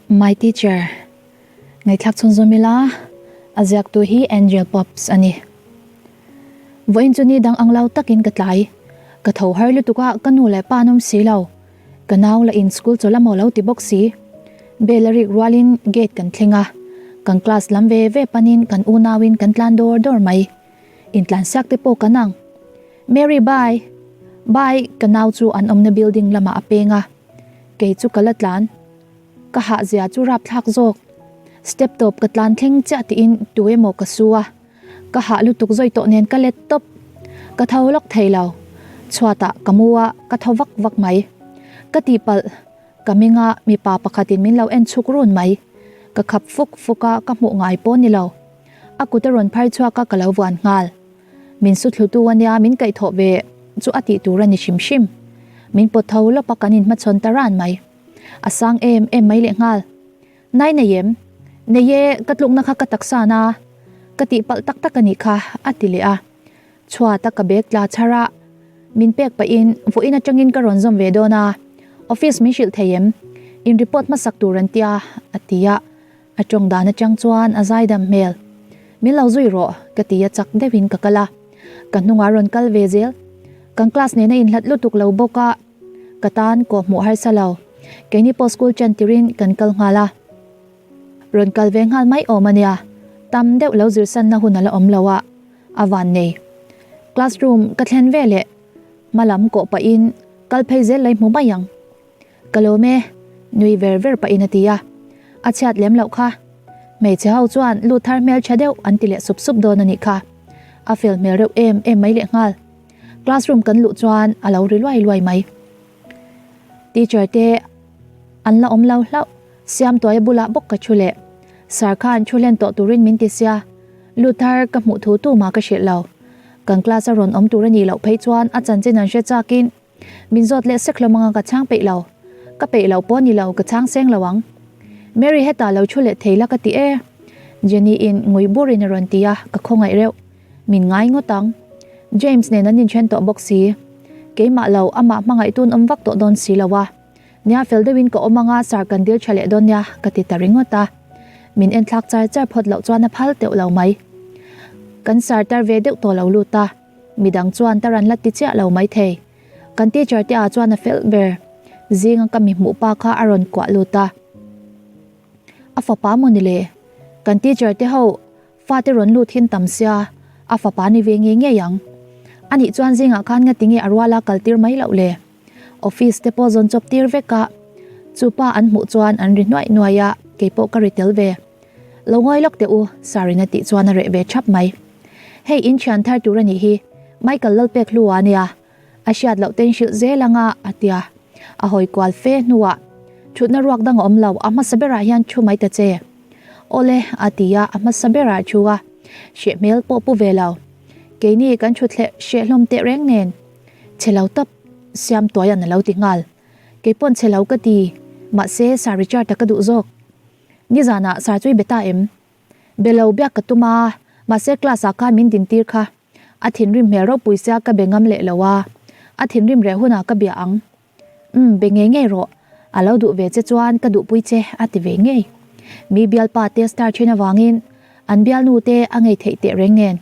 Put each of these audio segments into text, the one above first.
My teacher, Ngaihthlak chhunzawm ila, a ziaktu hi Angel Pops a ni. Vawiin chu ni dang ang lo takin ka tlai. Ka tho har lutuk a, ka nu leh pa an awm si lo. Ka nau la in school chawl amaw lo ti bawk si. Bell a rik rualin gate kan thleng a, kan class lam ve ve panin kan unauin kan tlan dawr dawr mai. Intlansiak te pawh kan ang. Mary bye! Bye! Ka nau chu an awmna building lamah a peng a, kei chu ka la tlan. Ka hah zia chu rapthlak zawk. Step tawp ka tlan thleng chiah tiin tu emaw ka su a, ka hah lutuk zawi tawh nen ka let tawp. Ka tho lawk thei lo. Chhuatah ka mu a, ka thaw vak vak mai. Ka tihpalh, ka minga mipa pakhatin min lo en chhuk run mai. Ka khap fuk fuk a, ka hmuh ngai pawh ni lo. A kut a rawn phar chhuak a, ka lo vuan nghal. Min su thlutu a nia min kaihthawh ve chu a tih tur a ni hrim hrim. Min pawt tho lawp a kan inhmachhawn ta ran mai. A sang em em mai lehnghal. Nai nei em? Nei e, ka tlukna kha ka taksa na. Ka tihpalh tak tak a nih kha, a ti leh a. Chhuat a ka bag tla chhar a, min pek pahin vawiin atangin ka rawn zawm ve dawn a, office min hrilh thei em? In report hmasak tur an tia, a ti a. A tawng dan atang chuan a zaidam hmel. Min lo zui rawh, ka ti a chak deuhin ka kal a. Ka hnungah rawn kal ve zel. Kan class nena inhlat lutuk lo bawk a, ka tan kawh hmuh harsa lo. Keini pawh school ṭan tirin kan kal nghal a. Rawn kal ve nghal mai awm a nia. Tam deuh lo zirsanna hun a la awm lo a, a van nei. Classroom ka thlen ve leh hma lam kawh pahin kal phei zel lei hmu mai ang. Ka lawm e, nui ver ver pahin a ti a. A chhiat lem loh kha. Hmeichhe ho chuan lut thar hmel tha deuh an ti leh sup sup dawn a nih kha. A fel hmel reuh em em mai lehnghal. Classroom kan luh chuan a lo ri luai luai mai. Teacher te an la awm lo hlauh. Siamtuaia bulah bawk ka thu leh. Sir khan thu hlen tawh turin min ti sia. Lut thar ka hmuh thu tumah ka hrilh lo. Kan class a rawn awm tur a nih loh phei chuan a chanchin an hre chakin Min zawt leh sek hlawm anga ka chhang peih lo. Ka peih lo pawh ni lo, ka chhang seng lo ang. Mary hetah lo thu leh thei la ka ti e. Jenny in ngui burin a rawn ti a, ka khawngaih reuh. Min ngai ngawt ang. James nen an inthen tawh bawk si. Keimah lo, amah hmangaih tun awm vak tawh dawn si lo a. Nia fel deuhin ka awm anga sar kan dil tha leh dawn nia ka ti ta ringawt a. Min enthlak char char phawt loh chuan a phal teuh lo mai. Kan sar tar ve deuh tawh lo lut a. Midang chuan tar an la ti chiah lo maithei. Kan teacher te ah chuan a fel ber. Zinga ka mi hmuh pa kha a rawn kuah lut a. A fapa maw ni le? Kan teacher te ho fate rawn lut hin tam sia, a fapa ni ve ngei ngei ang. Anih chuan zingah khan ngati nge a ruala kal tir mai loh le? Office te pawh zawn chawp tir vek a. Chu pa an hmuh chuan an ri nuaih nuaih a, keipawh ka ri tel ve. Lo ngawi lawk teh u, Sarin a tih chuan a reh ve thap mai. Hei in thian thar tur a nih hi, Michael Lalpek hlua a nia, a hriat loh ten hrilh zel anga a tia. A hawi kual fe hnuah thutna ruak dang a awm lo, a hmasa berah hian thu mai ta che. Awle, a ti a, a hmasa berah thu a, hreh hmel pawh pu ve lo. Keini kan thut hleh hreh hlawm teh reng nen, chhe lo tawp, Siamtuaia'n a lo ti nghal. Keipawn chhe lo ka ti, mahse Sir Richard-a ka duh zawk. Nizanah Sir chu i be ta em? Be lo biak ka tum a, mahse class ah khan min din tir kha. A thinrim hmel ropui sia ka be ngam leh lo a, a thinrim reh hunah ka bia ang. Umm, be ngei ngei rawh, a lo duh ve che chuan ka duhpui che a ti ve ngei. Mi bialpa te star thin avangin an bialnu te a ngei theih teh reng nen,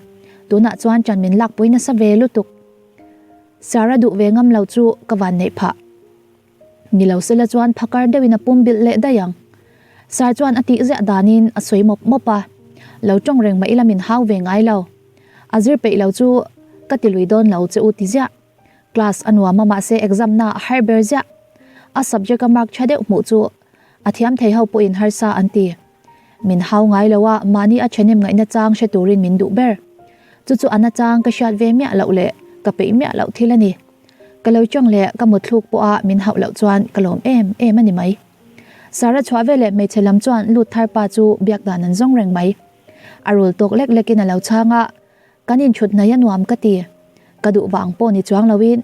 tunah chuan ṭan min lakpui nasa ve lutuk. Sara duh ve ngam lo chu ka van neih phah. Ni lo sela chuan phakar deuhin a pum bilh leh daih ang. Sir chuan a tih ziah danin a sawi mawp mawp a, lo tawng reng mah ila min hau ve ngai lo. A zir peih lo chu ka ti lui dawn lo che u ti ziah. Class a nuam a mahse exam na a har ber ziah. A subject a mark tha deuh hmuh chu a thiam thei ho pawhin harsa an ti. Min hau ngai lo a, mahni a thahnem ngaihna chang hre turin min duh ber. Chu chu a na chang ka hriat ve miah loh leh ka peih miah loh thil a ni. Ka lo chawng leh ka mutthluk pawha min hauh loh chuan ka lawm em em a ni mai. Sara chhuah veleh hmeichhe lam chuan lut thar pa chu biak dan an zawng reng mai. A rul tawk lek lekin a lo chhang a, kan inchhut hnaih a nuam ka ti. Ka duh vang pawh ni chuang loin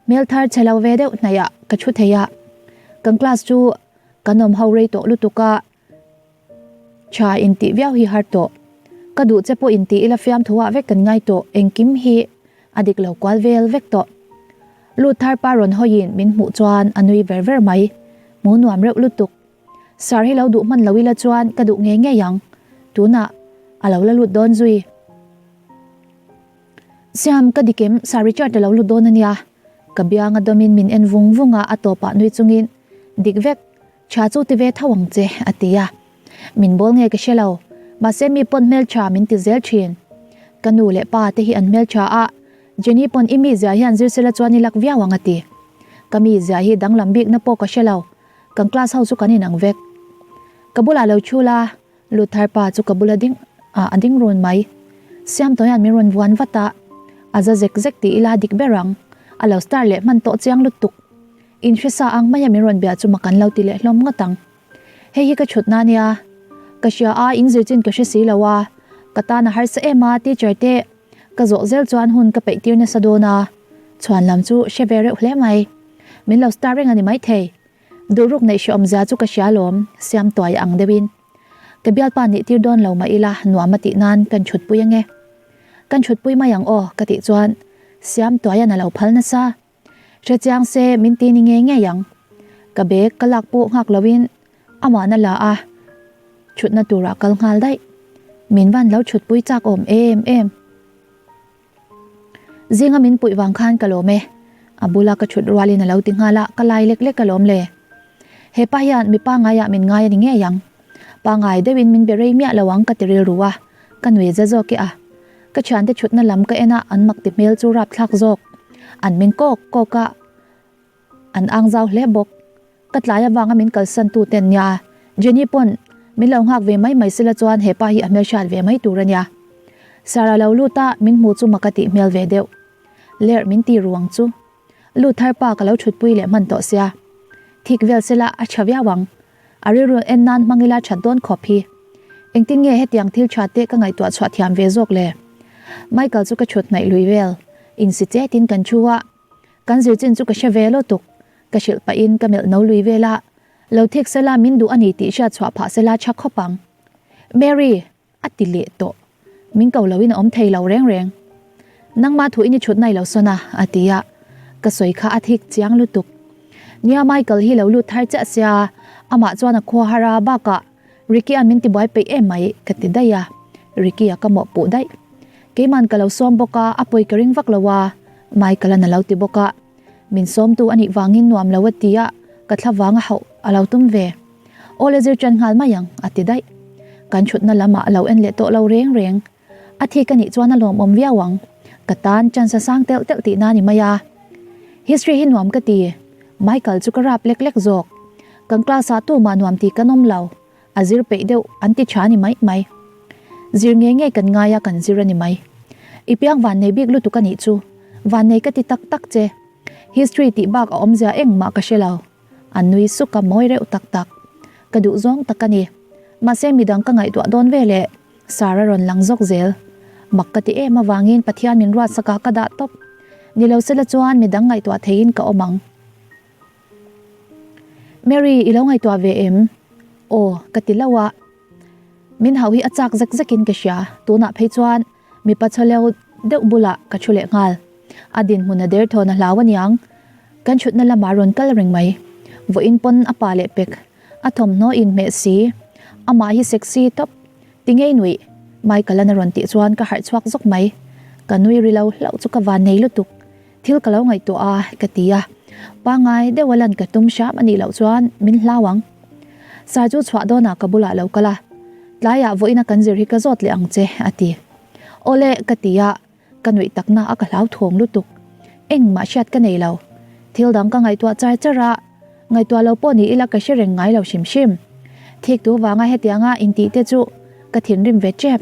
hmel thar chhe lo ve deuh hnaihah ka thu thei a. Kan class chu kan awm ho rei tawh lutuk a, Tha intih viau hi har tawh. Ka duh che pawh intih ila fiamthu ah vek kan ngai tawh engkim hi a dik lo kual vel vek tawh. Lut thar pa rawn hawiin min hmuh chuan a nui ver ver mai. Hmu nuam reuh lutuk. Sir hi lo duh hman lo ila chuan ka duh ngei ngei ang. Tunah a lo la lut dawn zui. Siam, ka dik em? Sir Richard a lo lut dawn a nia. Ka bianga dawmin min en vung vung a, a tawpah nui chungin, Dik vek, tha chu ti ve tho ang che, a ti a. Min bawl nge ka hre lo, mahse mi pawn hmeltha min ti zel thin. Ka nu leh pa te hi an hmeltha a, Jenny pawn i mizia hian zir sela chuan i lak viau ang a ti. Ka mizia hi danglam bikna pawh ka hre lo, kan class ho chu kan inang vek. Ka bulah lo chhul a, Luther pa chu ka bula ding ah a ding run mai. Siamtawi hian min rawn vuan vat a, a za zek zek ti ila dik ber ang. A lo star leh hman tawh chiang lutuk. In hre sa ang maia min rawn bia chu mak an lo ti leh hlawm ngawt ang. Hei hi ka chhutna ania. Ka hria a, in zir chin ka hre si lo a. Ka tan a harsa em a, teacher te ka zawh zel chuan hun ka peih tir nasa dawn a. Chhuan lam chu hre ve reuh hle mai. Min lo star reng a ni maithei. Duhruk neih hreawmzia chu ka hria lawm, siam tuai ang deuhin. Ka bialpa nih tir dawn lo mah ila nuam a tih nan kan chhutpui ange. Kan chhutpui mai ang aw ka tih chuan siam tuaian a lo phal nasa. Hrechiang se min ti ni ngei ngei ang. Ka bag ka lak pawh nghak loin amahna la a chhutna turah kal nghal daih. Min van lo chhutpui chak awm em em. Zinga min puih vang khan ka lawm e. A bula ka chhut rualin a lo ti nghal a, ka lai lek lek a lawm le. He pa hian mi pangngai ah min ngai a ni ngei ang. Pangngai deuhin min be rei miah lo ang ka ti rilru a, ka nui za zawk e a. Ka thiante chhutna lam ka en a, an mak ti hmel chu rapthlak zawk. An meng kawk kawk a. An ang zau hle bawk. Ka tlai avanga min kalsan tu ten nia. Jenny pawn min lo nghak ve mai mai sela chuan hepa hi a hmelhriat ve mai tur a nia. Sarah lo lut a, min hmu chu mak a tih hmel ve deuh. Lerh min ti ru ang chu. Lut thar pa ka lo thutpui leh hman tawh sia. Thik vel sela a tha viau ang. A rilru en nan hmang ila that dawn khawp hi. Engtin nge hetiang thil tha te ka ngaihtuah chhuah thiam ve zawk le? Michael chu ka thut hnaih lui vel. Insi chetin kan thu a. Kan zir chin chu ka hre ve lutuk. Ka hrilh pahin ka melh no lui vel a, Lo thik sela min duh a ni tih hriat chhuah phah sela tha khawp ang. Mary! A ti leh tawh. Min ko loin a awm thei lo reng reng. Nangmah thuin i chhut nai lo sawn a, a ti a. Ka sawi kha a thik chiang lutuk. Nia Michael hi lo lut thar chiah sia, amah chuan a khua har a, bakah Ricky-a'n min tibuai peih em mai, ka ti daih a. Ricky-a ka mawhpuh daih. Keima'n ka lo sawm bawk a, a pawi ka ring vak lo a, Michael-a'n a lo ti bawk a. Min sawmtu a nih vangin nuam lo a ti a, ka thla vang a hauh a lo tum ve. Aw le zir ṭan nghal mai ang, a ti daih. Kan ṭhutna lamah a lo en leh tawh lo reng reng. A thik a nih chuan a lawmawm viau ang. Ka tan chance a sang telh telh tihna a ni mai a. History hi nuam ka ti. Michael chu ka rap lek lek zawk. Kan class ah tumah nuam tih kan awm lo. A zir peih deuh an ti tha a ni mai mai. Zir ngei ngei kan ngai a kan zir a ni mai. I piang vannei bik lutuk a nih chu. Vannei ka ti tak tak che. History tih bak a awmzia engmah ka hre lo. A nui suk a mawi reuh tak tak. Ka duh zawng tak a ni. Mahse midang ka ngaihtuah dawn ve leh Sar a rawn lang zawk zel. Mak ka ti em avangin Pathian min ruatsak ah ka dah tawp. Ni lo sela chuan midang ngaihtuah theiin ka awm ang. Mary, i lo ngaihtuah ve em? Aw, ka ti lo a. Min hauh hi a chak zek zekin ka hria. Tunah phei chuan mipa chawleu deuh bulah ka thu leh nghal. A dinhmun a derthawn a hlau aniang. Kan thutna lamah rawn kal reng mai. Vawiin pawn a pa leh pek. A thawmhnaw inhmeh si. Amah hi sexy tawp. Ti ngei nuih? Michael-a'n a rawn tih chuan ka harh chhuak zawk mai. Ka nui ri lo hlauh chu ka van nei lutuk. Thil ka lo ngaihtuah a, ka ti a. Pangngai deuh a lan ka tum hram a nih loh chuan min hlau ang. Sir chu chhuah dawnah ka bulah lo kal a. Tlaiah vawiina kan zir hi ka zawt leh ang che, a ti. Awle, ka ti a. Ka nuih takna a ka hlauthawng lutuk. Engmah hriat ka nei lo. Thil dang ka ngaihtuah char char a, ngaihtuah lo pawh ni ila ka hre reng ngai lo hrim hrim. Thik tu vanga hetianga intih te chu ka thinrim ve tep.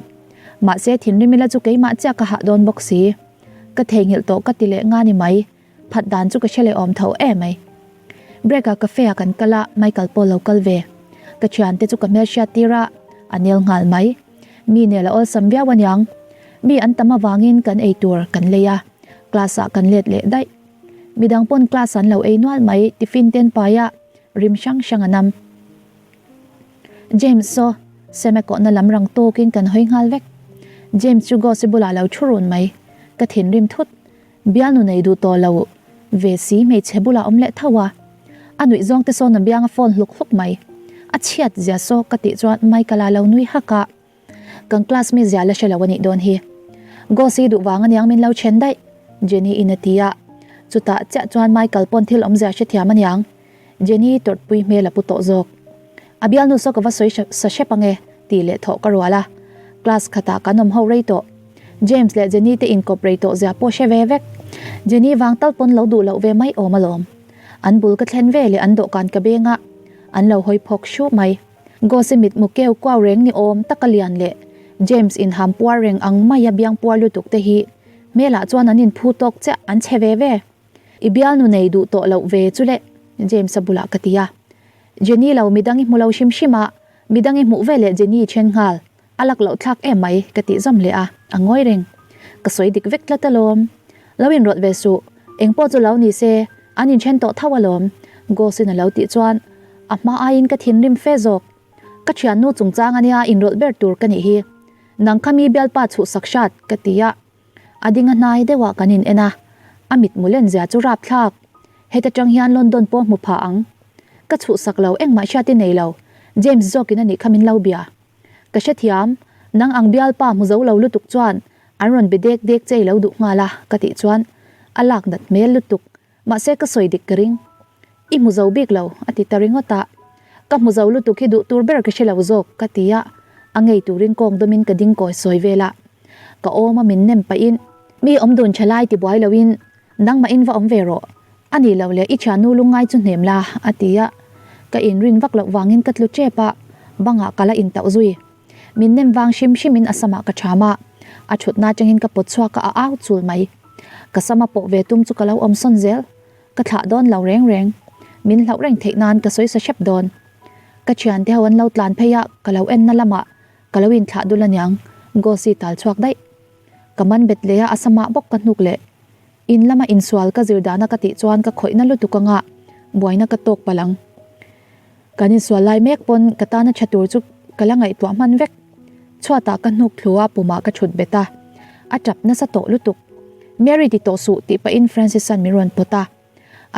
Mahse thinrim ila chu keimah chiah ka hah dawn bawk si. Ka theihnghilh tawh ka ti leh nga ni mai. Phat dan chu ka hre leh awm tho em ai. Break ah cafe ah kan kal a, Michael pawh lo kal ve. Ka thiante chu ka hmelhriat tir a, a nel nghal mai. Mi nel a awlsam viau aniang. Mi an tam avangin kan ei tur kan lei a, class ah kan let leh daih. Midang pawn class an lo ei nual mai, tiffin ten pai a, rim hrang hrang a nam. James saw Seme kawhna lam rang tawkin kan hawi nghal vek. James chu Ghost-i bulah lo thu run mai. Ka thinrim thut. Bialnu nei duh tawh lo ve si hmeichhe bulah awm leh tho a. A nuih zawng te sawn a biang a phone hluk hluk mai. A chhiat zia saw ka tih chuan Michael-a lo nui hak a. Kan class mi zia la hre lo a nih dawn hi. Gosi duh vang aniang min lo then daih, Jenny in a ti a. Chutah chiah chuan Michael pawn thil awmzia hrethiam aniang. Jenny tawrhpui hmel a pu tawh zawk. A bialnu saw ka va sawi sa hrep ange tih leh thawh ka rual a. Class khatah kan awm ho rei tawh. James leh Jenny te inkawp rei tawh zia pawh hre ve vek. Jenny vang tal pawn lo duh loh ve mai awm alawm. An bul ka thlen ve leh an dawhkan ka beng a, an lo hawi phawk hru mai. Gosi mitmu keu kuau reng ni awm taka lian leh James inham puar reng ang maia biang puar lutuk te hi hmelah chuan an inphu tawk chiah an che ve ve. I bialnu nei duh tawh loh ve chu le James-a bulah ka ti a. Jenny lo midang i hmu lo hrim hrim a, midang i hmuh veleh Jenny i then nghal. A lak loh thlak em mai ka tih zawm leh a, a ngawi reng. Ka sawi dik vek tlat alawm. Lo inrawlh ve suh, eng pawh chu lo ni se, an inthen tawh tho alawm, Ghost-in a lo tih chuan a hma aiin ka thinrim fe zawk. Ka thiannu chungchang ania inrawlh ber tur ka nih hi. Nang kha mi bialpa chhuhsak hrat ka ti a. A ding a hnai deuhah kan in en a, a mitmu len zia chu rapthlak. Heta tang hian London pawh hmu phah ang. Ka chhuhsak lo, engmah hriat i nei lo. James zawkin a nih kha min lo bia. Ka hrethiam, nang ang bialpa hmu zo lo lutuk chuan an rawn be dek dek che i lo duh nghal a ka tih chuan a lak nat hmel lutuk, mahse ka sawi dik ka ring. I hmu zo bik lo a ti ta ringawt a, ka hmu zo lutuk hi duh tur ber ka hre lo zawk ka ti a, a ngei turin kawng dawmin ka ding kawi sawi vel a, ka awm a min nem pahin mi awm dun tha lai ti buai loin nangmahin va awm ve rawh A nih loh leh i thiannu lungngai chu hnem la, a ti a. Ka inrin vak loh vangin ka tlu tep a, bangah ka la intauh zui. Min nem vang hrim hrimin a samah ka ṭham a, a ṭhutna atangin ka pawt chhuak a, a au chul mai. Ka sama pawh ve tum chu ka lo awm sawn zel. Ka thlah dawn lo reng reng. Min hlauh reng theih nan ka sawi sa hrep dawn. Ka thiante ho an lo tlan phei a, ka lo enna lamah ka lo inthlah dul aniang, Gosi tal chhuak daih. Ka man bet leh a, a samah bawk ka hnuk leh. In lama insual ka zir dana ka tih chuan ka khawihna lutuk anga buaina ka tawk palh ang. Kan insual lai mek pawn ka tana tha tur chu ka la ngaihtuah hman vek. Chhuatah ka hnuk thlu a pumah ka thut bet a, a tap nasa tawh lutuk. Mary ti tawh suh tih pahin Francis-a'n min rawn pawt a.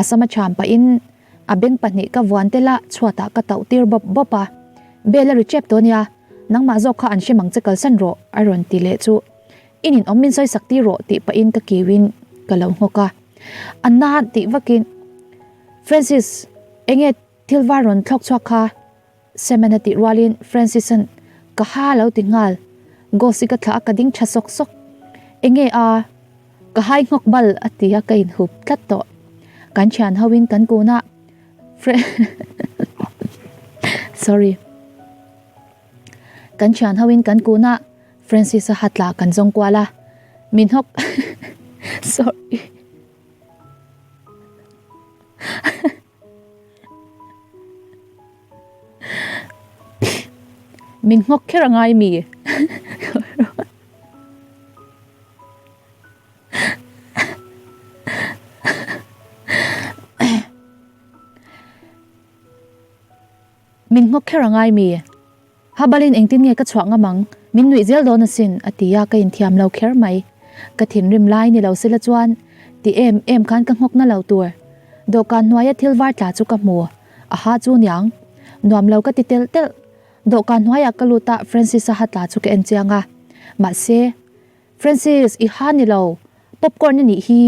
A sama cham pahin a beng pahnih ka vuan tel a, chhuatah ka tauh tir bawp bawp a. Bell a ri tep tawh nia, nangmah zawk kha an hre mang che kalsan rawh a rawn ti leh chu. I ninawm min sawi sak tir rawh tih pahin ka kiuin ka lo nghawk a. A na tih vakin, Francis, enge thil var rawn thlawk chhuak kha? Semen a tih rualin Francis-a'n ka ha lo ti nghal. Ghost i ka thlah a ka ding tha sawk sawk. Enge a? Ka hai nghawk bal a ti a ka inhup tlat tawh. Kan thian hoin kan kun a, Fre Sorry. Kan thian hoin kan kun a, Francis-a hatla kan zawng kual a, min hawk sorry min nghawk kher a ngai mi min nghawk kher a ngai mi. Habalin engtin nge ka chhuah ngam ang? Min nuih zel dawn asin, a ti a, ka inthiam lo kher mai. Ka thinrim lai ni lo sela chuan ti em em khan ka nghawk na lo tur. Dawhkan hnuaia thil var tla chu ka hmu, a ha chu niang. Nuam lo ka ti telh telh. Dawhkan hnuaiah ka lut a, Francis-a ha tla chu ka en chiang a. Mahse, Francis, i ha ni lo, popcorn i nih hi.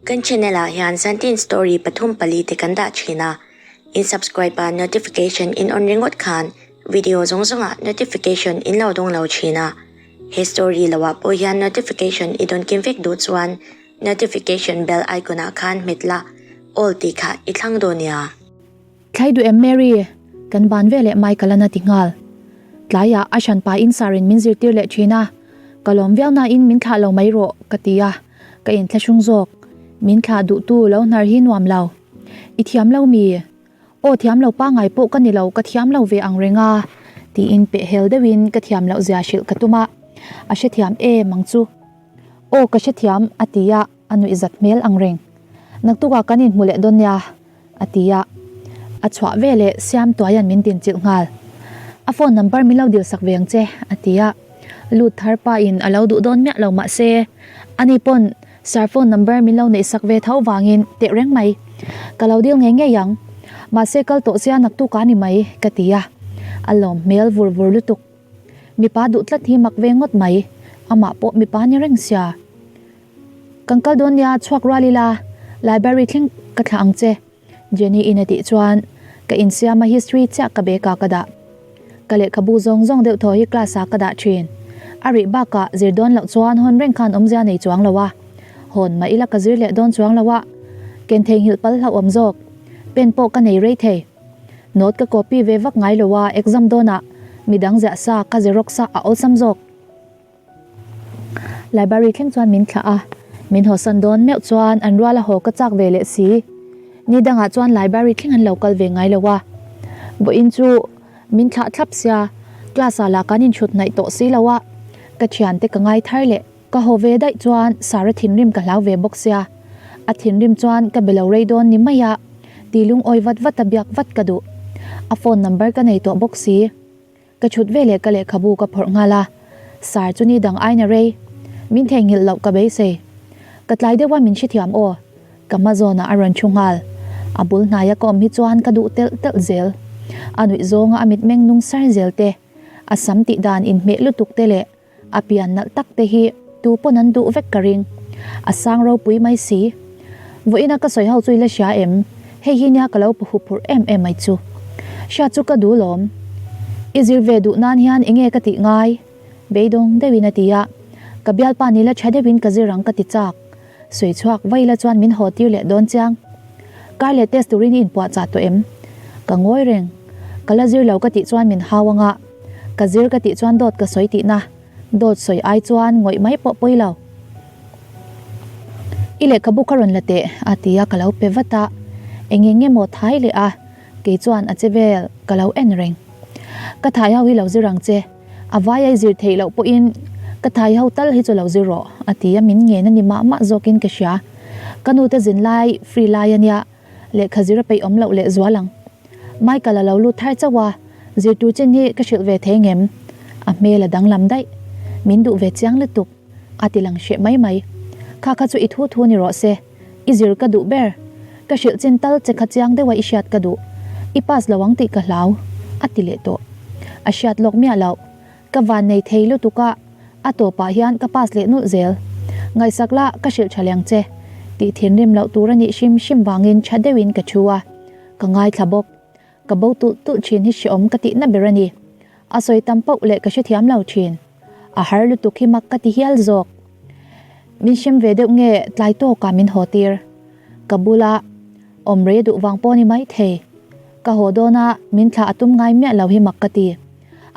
Kan channel ah hian zantin story pathum pali te kan dah thin a, in subscribe a notification in on ringawt khan video zawng zawng ah notification in lo dawng lo thin a, he story lo ah pawh hian notification i dawn kim vek duh chuan notification bell icon ah khan hmet la all tih kha i thlang dawn nia. Thlai duh em Mary? Kan ban veleh Michael an a ti nghal. Tlaiah a hranpa in Sarin min zirtir leh thin a, ka lawm viau nain min thlah lo mai rawh ka ti a, ka inthlahrung zawk. Min thlah duhtu lo hnar hi nuam lo. I thiam lo mi? Aw thiam lo pangai pawh ka ni lo, ka thiam lo ve ang reng a tiin pehhel deuhin ka thiam loh zia hrilh ka tum a, a hrethiam em ang chu. Aw ka hrethiam a ti a, a nuihzat hmel ang reng. Naktukah kan inhmu leh dawn nia. A ti a, a chhuah veleh Siamtuaia'n min dinchilh nghal. A phone number min lo dil sak ve ang che, a ti a. Lut thar pain a lo duh dawn miah lo mah se, ani pawn Sir phone number min lo neih sak ve tho vangin teh reng mai. Ka lo dil ngei ngei ang. Mahse kal tawh sia naktuk a ni mai ka ti a, a lawm hmel vur vur lutuk. Mipa duh tlat hi mak ve ngawt mai, amah pawh mipa ni reng sia. Kan kal dawn nia chhuak rual ila, library thleng ka thlah ang che. Jenny in a tih chuan ka insiam a history chiah ka bag ah ka dah. Ka lehkhabu zawng zawng deuh thaw hi class ah ka dah thin. A rih bakah zir dawn loh chuan hawn reng khan awmzia nei chuang lo a. Hawn mah ila ka zir leh dawn chuang lo a. Ken theihnghilh pal hlauhawm zawk. Pen pawh ka nei rei thei. Note ka copy ve vak ngai lo a exam dawnah midang ziah sa ka xerox a a awlsam zawk. Library thleng chuan min thlah a, min hawsan dawn meuh chuan an rual a haw ka chak ve leh si. Ni dangah chuan library thleng an lo kal ve ngai lo a, vawiin chu min thlah thlap sia, class ah lah kan inchhut hnaih tawh si lo a, ka thiante ka ngai thar leh. Ka haw ve daih chuan Sara thinrim ka hlau ve bawk sia, a thinrim chuan ka be lo rei dawn ni mai a, ti lungawi vat vat a biak vat ka duh. A phone number ka nei tawh bawk si. Ka chhut veleh ka lehkhabu ka phawrh nghal a, Sar chu ni dang aina rei. Min theihnghilh loh ka beisei. Ka tlai deuh a min hrethiam aw. Ka hma zawnah a rawn thu nghal. A bul hnaia ka awm hi chuan ka duh telh telh zel. A nuih zawnga a mitmeng nung sar zel te, a sam tih dan inhmeh lutuk te leh a pian nalh tak te hi tu pawn an duh vek ka ring. A sang ropui mai si. Vawiina ka sawi ho chu i la hria em? Hei hi nia ka lo pahu phurh em em mai chu. Hriat chu ka duh lawm. I zir ve duh nan hian enge ka tih ngai? Beidawng deuhin a ti a. Ka bialpa ni la tha deuhin ka zir ang ka ti chak. Sawi chhuak vai la chuan min haw tir leh dawn chiang. Kar leh test turin i inpuah chah tawh em? Ka ngawi reng. Ka la zir lo ka tih chuan min hau anga. Ka zir ka tih chuan dawt ka sawi tihna. Dawt sawi ai chuan ngawih mai pawh pawi lo. I lehkhabu ka rawn la teh a ti a ka lo pe vat a. Eng eng nge maw thai leh a, kei chuan a che vel ka lo en reng. Ka thai ho hi lo zir ang che. A vai ai zir theih loh pawhin ka thai ho tal hi chu lo zir rawh a ti a min ngen a ni mah mah zawkin ka hria. Ka nute zin lai free lai a nia lehkha zir a peih awm loh leh zual ang. Michael a lo lut thar chauh a, zir tur chin hi ka hrilh ve thei ngem? A hmel a danglam daih. Min duh ve chiang lutuk a ti lang hreh mai mai. Kha kha chu i thu thu ni rawh se. I zir ka duh ber. Ka hrilh chin tal che kha chiang deuha i hriat ka duh. I pass lo ang tih ka hlau, a ti leh tawh. A hriat lawk miah loh. Ka van nei thei lutuk a, a tawpah hian ka pass leh nulh zel. Ngaihsak la, ka hrilh tha leng che. Tih thinrim loh tur a nih hrim hrim vangin tha deuhin ka thu a. Ka ngaithla bawk. Ka bo tulh tulh thin hi hreawm ka tihna ber a ni. A sawi tam pauh leh ka hrethiam lo thin. A har lutuk hi mak ka ti hial zawk. Min hrem ve deuh nge tlai tawkah min haw tir. Ka bula awm rei duh vang pawh ni mai thei. Ka haw dawn a, min thlah a tum ngai miah lo hi mak ka ti.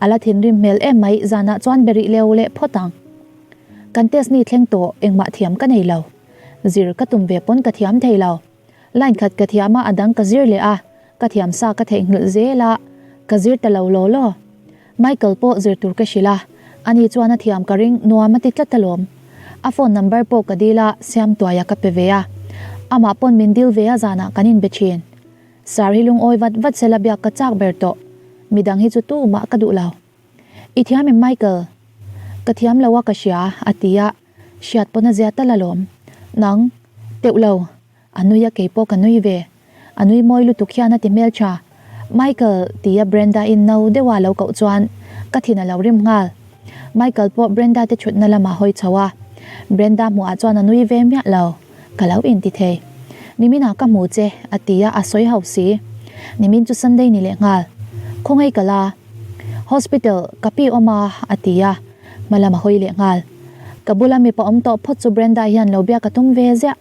A la thinrim hmel em mai zanah chuan be rih leu leh phawt ang. Kan test ni thleng tawh engmah thiam ka nei lo. Zir ka tum ve pawn ka thiam thei lo. Line khat ka thiam a, a dang ka zir leh a, ka thiam sa ka theihnghilh zel a, ka zir ta lo law law. Michael pawh zir tur ka hrilh a, ani chuan a thiam ka ring nuam a ti tlat alawm. A phone number pawh ka dil a, Siamtuaia ka pe ve a. Amah pawn min dil ve a zanah kan inbe thin. Sir hi lungawi vat vat sela biak ka chak ber tawh. Midang hi chu tumah ka duh lo. I thiam em Michael? Ka thiam lo a ka hria a ti a, hriat pawn a zia tal alawm. Nang, teuh lo. A nui a keipawh ka nui ve. A nui mawi lutuk hian a ti hmeltha. Michael tia Brenda in no deuha lo koh chuan ka thin a lo rim nghal. Michael pawh Brenda te thutna lamah hawi chho a. Brenda hmuhah chuan a nui ve miah lo. Ka lo inti thei. Niminah ka hmu che a ti a a sawi hauh si. Nimin chu Sunday ni leh nghal. Khawngaih ka la. Hospital ka pi awm a a ti a hma lam a hawi leh nghal. Ka bula mipa awm tawh phawt chu Brenda hian lo biak a tum ve ziah.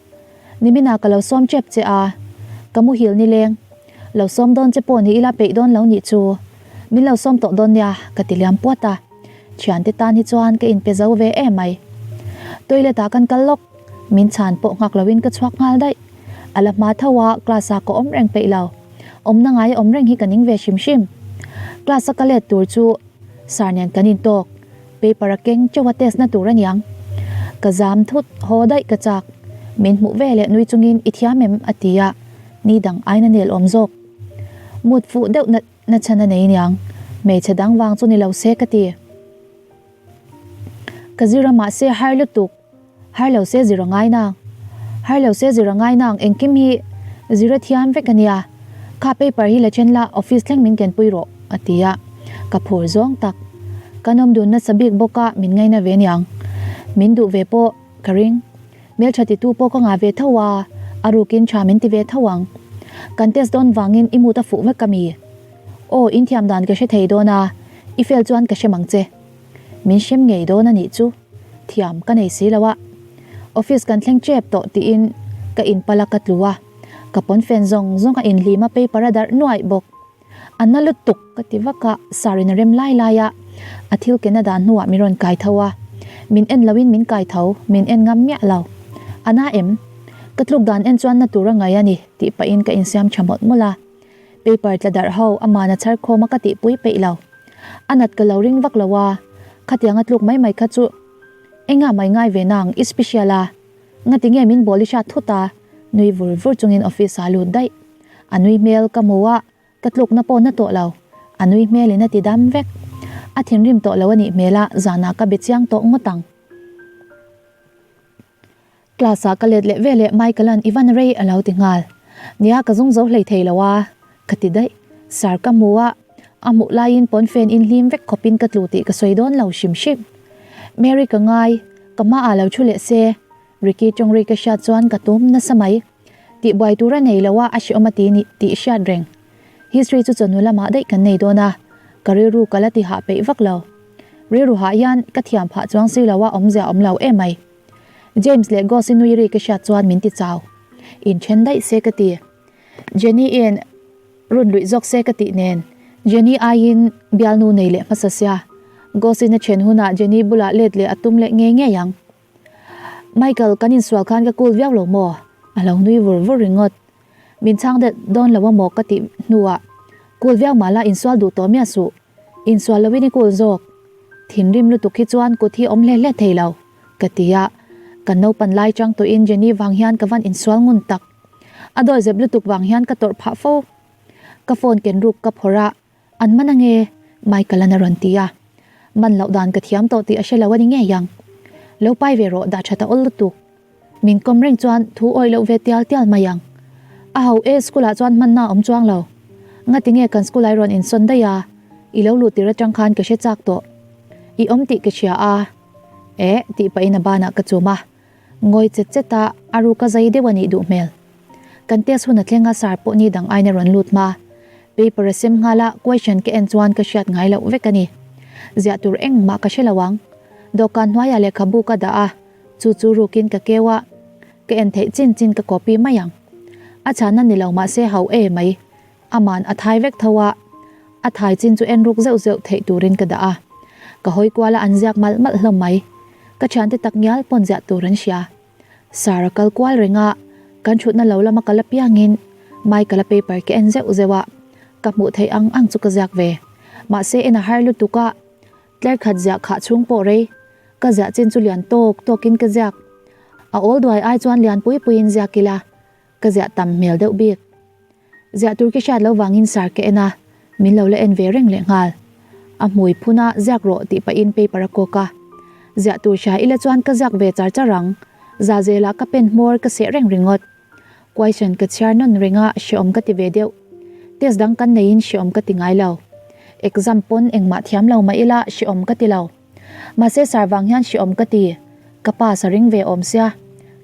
Niminah ka lo sawm tep che a, ka muhil nileng. Lo sawm dawn che pawh ni ila peih dawn lo nih chu. Min lo sawm tawh dawn nia, ka ti liam puat a. Thiante tan hi chuan ka inpe zo ve em mai. Toilet ah kan kal lawk, min chhan pawh nghak loin ka chhuak nghal daih. A la hma tho a, class ah ka awm reng peih lo. Awmna ngai awm reng hi ka ning ve hrim hrim. Class a ka let tur chu Sir nen kan intawk. Paper a keng teuh a test na tur a niang. Ka zam thut, haw daih ka chak. Min hmuh ve leh nui chungin i thiam em? a ti a, ni dang aina nel awm zawk. Mut fuh deuh na na chhan a nei niang. Hmeichhe dang vang chu ni lo se ka ti. Ka zir a mahse har lutuk. Har lo se zir a ngai nang. Har lo se zir a ngai nang engkim hi zir a thiam vek a nia. Kha paper hi la chen la, office thleng min kenpui rawh, a ti a. Ka phur zawng tak. Kan awm dun nasa bik bawk a, min ngaina ve niang. Min duh ve pawh ka ring. Hmeltha titu pawh ka ngah ve tho a, a rukin tha min ti ve tho ang. Kan test dawn vangin i mood a fuh vek a mi? Aw, in thiam dan ka hre thei dawn a, i fail chuan ka hrem ang che. Min hrem ngei dawn a nih chu, thiam ka nei si lo a. Office kan thleng tep tawh tiin ka inpal a ka tlu a, ka pawnfen zawng zawng a inhlim a paper a darh nuaih bawk. A na lutuk ka ti vak a, sir in a rem lai lai a, a thil ken a dan hnuah min rawn kai tho a, min en lo in min kai tho, min en ngam miah lo. A na em? Ka tluk dan en chuan na tur a ngai a ni tih pahin ka insiam tha mawlh mawlh a. Paper tla darh ho aman a chhar khawm a ka tihpui peih lo. A nat ka lo ring vak lo a, khatiang a tluk mai mai kha chu enga mai ngai ve nang i special a, ngati nge min bawl i hrat thut a, nui vur vur chungin office ah lut daih. A nui hmel ka hmu a, ka tlukna pawh na tawh lo. A nui hmelin a ti dam vek. A thinrim tawh lo a nih hmel a, zanah ka be chiang tawh ngawt ang. Class ah ka let leh ve leh Michael-a'n i van rei a lo ti nghal. Nia ka zung zo hlei thei lo a, ka ti daih. Sir ka hmu a, a hmuh laiin pawnfen in hlim vek khawpin ka tlu tih ka sawi dawn lo hrim hrim. Mary ka ngai, ka hmaah lo thu leh se. Ricky tawng ri ka hriat chuan ka tum nasa mai. Tihbuai tur a nei lo a, a hreawm a ti ni tih hriat reng. History chu chawhnu lamah daih kan nei dawn a, ka rilru ka la ti hah peih vak lo. Rilru hah hian ka thiam phah chuang si lo a awmzia awm lo emai. James leh Gos-i nui ri ka hriat chuan min ti chau. Inthen daih se ka ti. Jenny-in run luih zawk se ka tih nen, Jenny aiin bialnu nei leh hmasa sia. Gos-in a then hunah Jenny bulah let leh a tum leh ngei ngei ang. Michael, kan insual khan ka cool viau lo maw? A lo nui vur vur ringawt. Min chhang det dawn lo a maw ka tih hnuah, Cool viau mahla insual duh tawh miah suh. Insual loin i cool zawk. Thinrim lutuk hi chuan kut hi awm hle hle thei lo, ka ti a. Kan naupan lai chang tawhin Jenny vang hian ka van insual ngun tak. A dawi zep lutuk vang hian ka tawrh phah fo. Ka phone ken ruk ka phawrh a, an man ange, Michael-an a rawn ti a. Man loh dan ka thiam tawh tih a hre lo a ni ngei ang. Lo pai ve rawh dah that a awl lutuk. Min kawm reng chuan thu awih loh ve tial tial mai ang. A ho e, school ah chuan hmanna a awm chuang lo. Ngati nge kan school ai rawn insawn daih a, i lo luh tir atang khan ka hre chak tawh. I awm tih ka hria a. Eh, tih pahin a banah ka chum a. Ngawi chet chet a, a ruk a zai deuh a nih duh hmel. Kan test hun a thleng a sir pawh ni dang aina rawn lut hma. Paper a sem nghal a, question ka en chuan ka hriat ngai loh vek a ni. Ziah tur engmah ka hre lo ang. Dawhkan hnuaiah lehkhabu ka dah a. Chu chu rukin ka keu a, ka en theih chin chin ka copy mai ang. A chhanna ni lo mahse ho e mai. Aman a thai vek tho a, a thai chin chu en ruk zeuh zeuh theih turin ka dah a. Ka hawi kual a an ziak malh malh hlawm mai. Ka thiante tak ngial pawn ziah tur an hria. Sir a kal kual reng a, kan thutna lo lama kal apiangin Michael-a paper ka en zeuh zeuh a, ka hmuh theih ang ang chu ka ziak ve. Mahse en a har lutuk a, tler khat ziah khah chhung pawh rei. Ka ziah chin chu lian tawk tawkin ka ziak. A awl duai ai chuan lian pui puiin ziak ila, ka ziah tam hmel deuh bik. Ziah tur ki hriat lo vangin sar ka en a, min lo la en ve reng leh nghal. A hmui phun a, ziak rawh tih pahin paper a kawk a. Ziah tur hria ila chuan ka ziak ve char char ang. Za zelah ka pen hmawr ka seh reng ringawt. Question ka chhiar nawn reng a, hreawm ka ti ve deuh. Test dang kan neiin hreawm ka ti ngai lo. Exam pawn engmah thiam lo mah ila hreawm ka ti lo. Mahse sar vang hian hreawm ka ti. Ka pass a ring ve awm sia.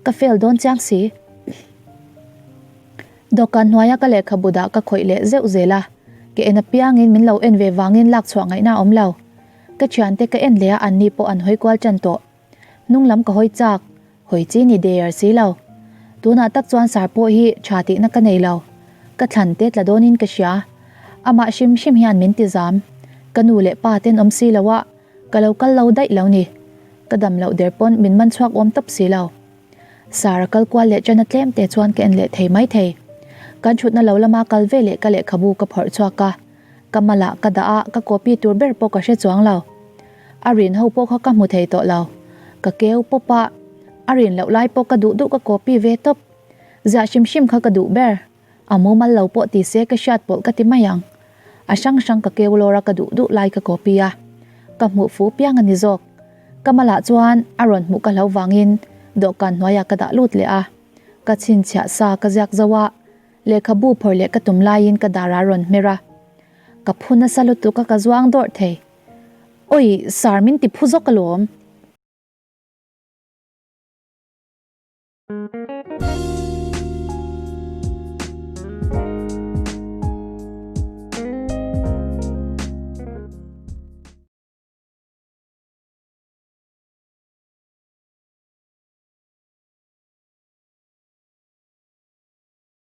Ka fail dawn chiang si. Dawhkan hnuaia ka lehkhabu dah ka khawih leh zeuh zel a. Ka en apiangin min lo en ve vangin lak chhuah ngaihna a awm lo. Ka thiante ka en leh a anni pawh an hawi kual tan tawh. Hnung lam ka hawi chak, hawi chi ni der si lo. Tunah tak chuan sar pawh hi tha tihna ka nei lo. Ka thlan te tla dawnin ka hria. Amah hrim hrim hian min ti zam. Ka nu leh pa ten awm si lo a, ka lo kal lo daih lo ni. Ka dam loh der pawn min man chhuak awm tawp si lo. Sar a kal kual leh ṭan a tlem te chuan ka en leh thei mai thei. Kan ṭhutna lo lama kal ve leh ka lehkhabu ka phawrh chhuak a. Ka malah ka dah a, ka copy tur ber pawh ka hre chuang lo. A rin ho pawh kha ka hmu thei tawh lo. Ka keu pawp a, a rin loh lai pawh ka duh duh ka copy ve tawp. Ziah hrim hrim kha ka duh ber. A mumal lo pawh ti se ka hriat pawlh ka ti mai ang. A hrang hrang ka keu lawr a ka duh duh lai ka copy a. Ka hmuh fu piang a ni zawk. Ka malah chuan a rawn hmuh ka hlo vangin dawhkan hnuaiah ka dah lut leh a. Ka chhinchhiah sa ka ziak zo a. Lehkhabu phawrh leh ka tum laiin ka dar a rawn hmer a, ka phu nasa lutuk a ka zuang dawrh thei. Awi, sir min ti phu zawk alawm.